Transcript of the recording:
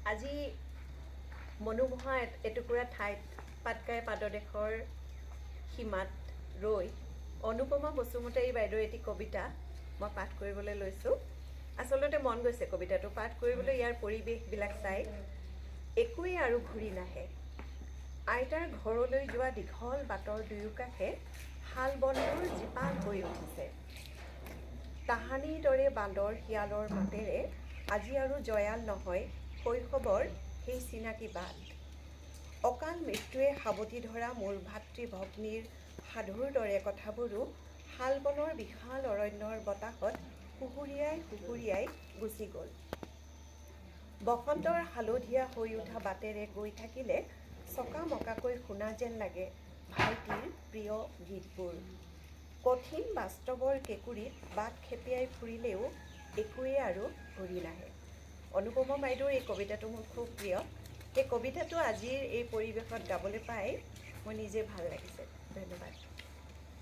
আজি মনোমোহা এটুকুৰা ঠাইত পাটকাই পাদদেশৰ সীমাত ৰৈ অনুপমা বসুমতাৰী বাইদেউৰ এটি কবিতা মই পাঠ কৰিবলৈ লৈছোঁ। আচলতে মন গৈছে কবিতাটো পাঠ কৰিবলৈ, ইয়াৰ পৰিৱেশবিলাক চাই। একোৱেই আৰু ঘূৰি নাহে। আইতাৰ ঘৰলৈ যোৱা দীঘল বাটৰ দুয়োকাষে শাল বনবোৰ জীপাল হৈ উঠিছে। তাহানিৰ দৰে বান্দৰ শিয়ালৰ মাতেৰে আজি আৰু জয়াল নহয় শৈশৱৰ সেই চিনাকি বাট। অকাল মৃত্যুৱে সাৱটি ধৰা মোৰ ভাতৃ ভগ্নীৰ সাধুৰ দৰে কথাবোৰো শালবনৰ বিশাল অৰণ্যৰ বতাহত সুহুৰিয়াই সুহুৰিয়াই গুচি গ'ল। বসন্তৰ হালধীয়া হৈ উঠা বাটেৰে গৈ থাকিলে চকামকাকৈ শুনা যেন লাগে ভাইটিৰ প্ৰিয় গীতবোৰ। কঠিন বাস্তৱৰ কেঁকুৰিত বাট খেপিয়াই ফুৰিলেও একোৱেই আৰু ঘূৰি নাহে। অনুপমা বাইদেউৰ এই কবিতাটো মোৰ খুব প্ৰিয়। এই কবিতাটো আজিৰ এই পৰিৱেশত গাবলৈ পাই মই নিজে ভাল লাগিছে। ধন্যবাদ।